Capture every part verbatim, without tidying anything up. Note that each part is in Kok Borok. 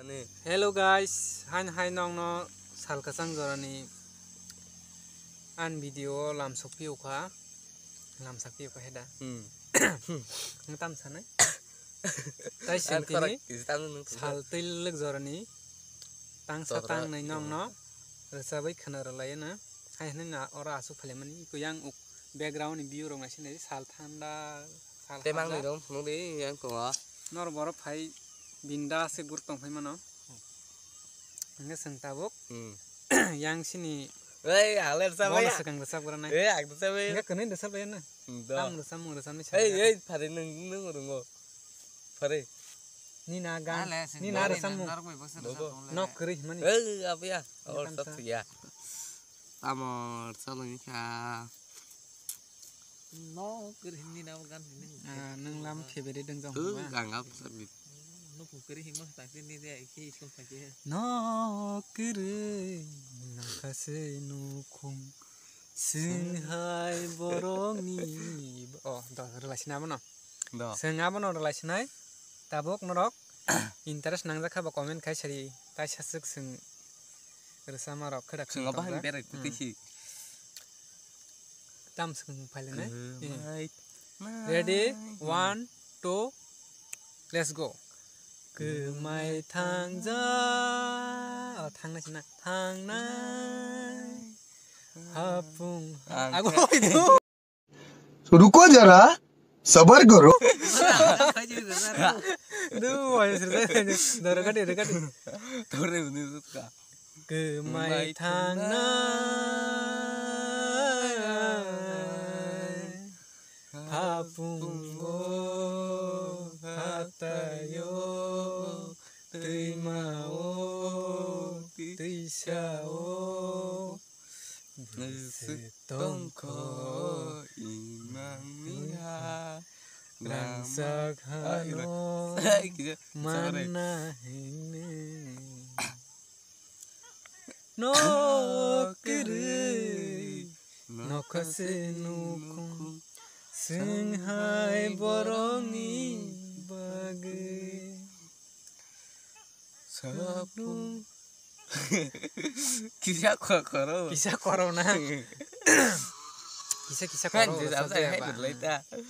Hello guys, hain hai nongno sal kwchang jorani an video o lamsok piyokha, lamsak piyokha heda. Hmm. Ang tam sanai. Tai Ang sentini khorok kisa tam nung sal twi lwk jorani tangsa Tokra. Tangnai nongno rwchabwi khwna rwlaiyana. Hai hwnwi na oro aswk phailaimani, iko yang uk background ni view rok naising nai, sal thanda, sal Tei hapjak. Mangni rom phunuk di yang tongo. Nor borok phai binda se gur tong phai mano. Hingke chwng tabuk Hmm. Yang sini Ei, ale rwchap bono ya. Swkang rwchap gra nai. Ei, ang rwchap ya. Hingke kwnwi rwchap ya na. Hmm, do. Tam rwchap mung rwchap ni Ei, sari. Ei, phari nung, nung rungo. Phari. Ni na gan, Ale, ni na rwchap mung. Norok bai baksa Bobo. Rwchap tong le. Nok kwrwi himani. Ei, abiya. Ni Or tam sat sa. Ya. Tamo rwchap ni kha. No, kiri hindi na gan hindi. Ah, nung lam khebere deng jong Tuh, ba. Ganga pusat bit. No, kiri himo tak hindi dia, iki isko kaki. No, kiri, nakase nukhung, singhai boroni. Oh, do, relai sina bono. Do. Sing abono relai sinai, tabuk norok interest nangjak kha ba comment khai sari, tai sasuk sing rwchapma rok kheda Sing kheda abahai tongjak. Berai Hmm. Putih si. Tam swkang phailainai. Kwmai Eh. Ready? Nai. One, two, let's go. Kwmai thangja. Oh, thangnai sina. Thangnai. Hapung. Ang Ago khe- itu. रुको जरा, सबर करो। Du, wai sir, sir, sir. Doro kati, doro kati. Tore uni sutka. Kwmai thangnai hapungo, hatayo, twimao, twisao, bwswk tongkho imang miha. Rangchak hano manna hwnwi. No kwrwi, nokha se nukhung, swnghai borokni bagwi. Sapung. Kisa kho-, khoro. Kisa khoro na. Kisa, kisa Kan khoro, je rasa jam jaya hai ba. Dudlai ta. No.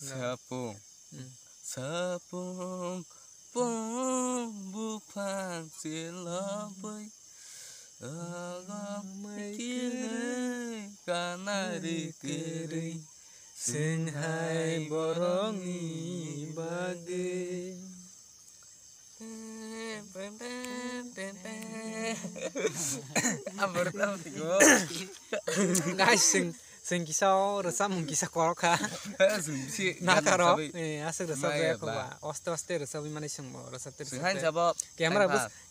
Sapung. Hmm. Sapung, pung, buphang se labai. Agam mai kirei, kanari kirei. Swnghai borokni bagwi. Guys, sing, sing kisa o rwchapmung kisa korok kha. Nakaro, eh, aswk rwchap rwya kho ba. Oste oste rwchapwi mani singmo rwchap te rwchap te.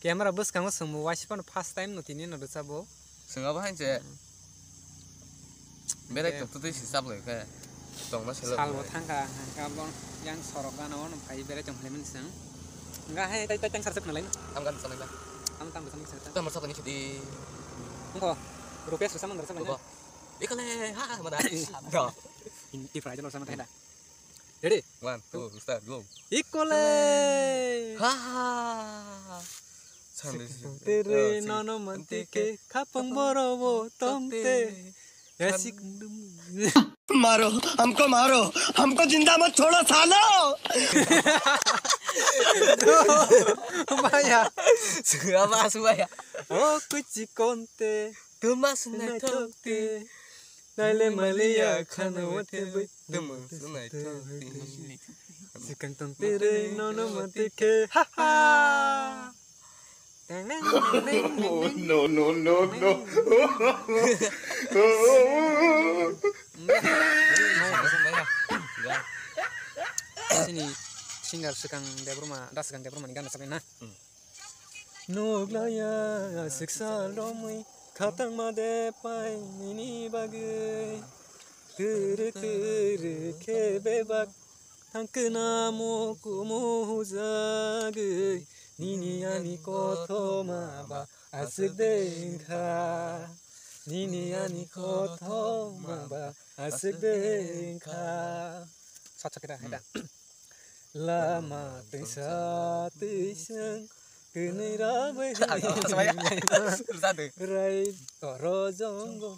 Camera bwskango singmo waisa phano first time no tini no rwchabo. Singabo hainse. Berai tok twi si chap lai khe. Tongma selo. Salbo thangkha, hangkha bo yang sorok gana ono phai berai tong phai mani sing. Hingkha hai tai tai tang sarchuk nalai. Am gan sanai ba. Am tang bwsang sing. Tamo sakani khidi. Hingkho. Rupesh bwsang mandar sanai. Ikale ha ha mana. Do. Hindi prize lo sama thai da. Ready? One, two, start, go. Ikole. Ha ha. Tere nono mantike khapang boro bo tomte. Yasik. मारो, हमको मारो, हमको जिंदा मत छोड़ो सालो। Maya. Suga ba suga ya. O kuchi konte. Tumas nai thokte. Naile maliya khana wate bai. Tumas nai thokte. Sikang tong tere nono mantike. Ha ha. No, no, no, no. Sini singer Swkang Debbarma, da Swkang Debbarma ni gana sakni na. Nuglaya siksa romwi khatangma de pai nini bagwi. Turu turu khe bebak thangkhe namo kumu hujagwi. Nini ani kothoma ba aswk de wngkha. Nini ani kothoma ba aswk de wngkha. Sat sakira, hmm, haida. Lama twisa twisang Kwnwi rabai Rwjadi. Rai toro jongo.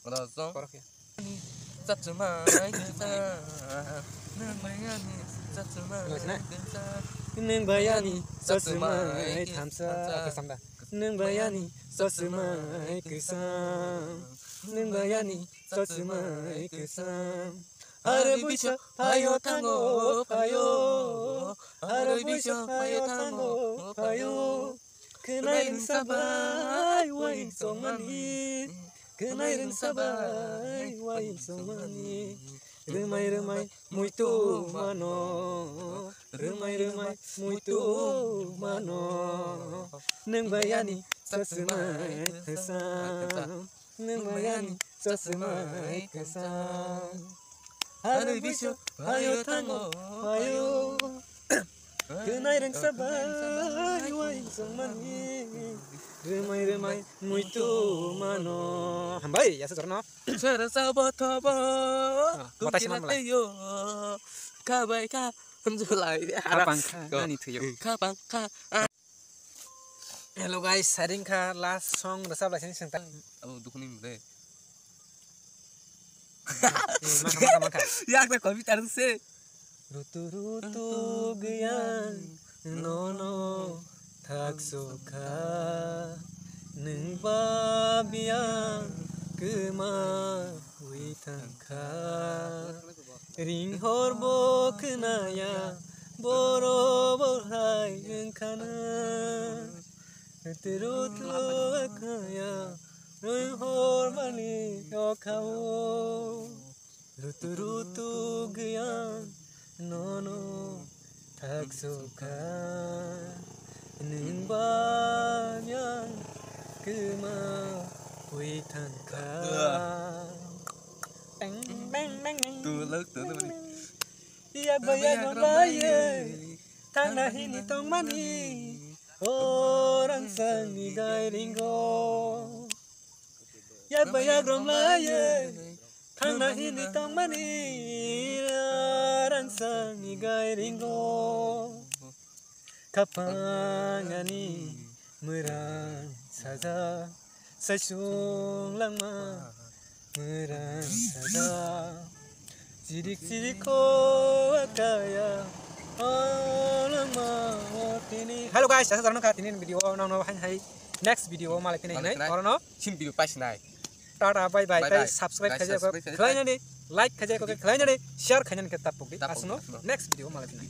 Rojong. Korokya. Chachumai kisa. Nwng bayani chachumai kisa. Nwng bayani chachumai thamsa. Oke, samda. Nwng bayani chachumai kisa. Nwng bayani chachumai kisa. Aro bisa phaio thango phaio. Aro bisa phaio thango phaio. Khwnai rwngsa bai uaing songmani. Khwnai rwngsa bai uaing songmani. Rwmai rwmai muitu mano. Rwmai rwmai muitu mano. Nwng bayani chachumai kisa. Nwng bayani chachumai kisa. Aro bisa phaio thango phaio. Khwnai rwngsa bai uaing songmani. Rwmai rwmai muitu mano. Hambai, yasa jorno. Sara sabo thobo. Ah, batai sanam lai. Yo. Kha bai kha. Hamjulai. Khapang kha, ani thuyo. Khapang kha. Hello guys, saring kha last song rwchap lai sini sengta. Abo dukhuni mre. Eh, makha, makha, makha. Yak na kopi tar se. Rutu rutu gyan nono thak sukha. Nwng ba biyang kwma wi thang kha. Ring hor bo khwnaya, boro bo hai wngkhana. Tru tru khaya, ring hor mani okhao. Rutu rutu gyan nono thak sukha. Nwng ba yang kwma wi thang kha. Bang, bang, bang, bang. Tulak, tulak, bang. Yak ba yak no lai ye, thangna hini tongmani, o rang sangni gai ringo. Yak ba yak rom lai ye, thangna hini tongmani, o rang sangni gai ringo. Khapang ani mwrang sajak, saisung langma mwrang sajak. Chirik chirik kho akaya, o langma o tini. Hello guys, asa jarno kha tini video o nang no hai hai next video o malai tini hinai. Malai tini. Orono sim video paisinai. Tata, bye bye. Bye bye. Tei subscribe khaijak kho khlainani, like khaijak kho khlainani, share khainani khe tapuk di. Tapuk di, asno asno. Next video o malai tini.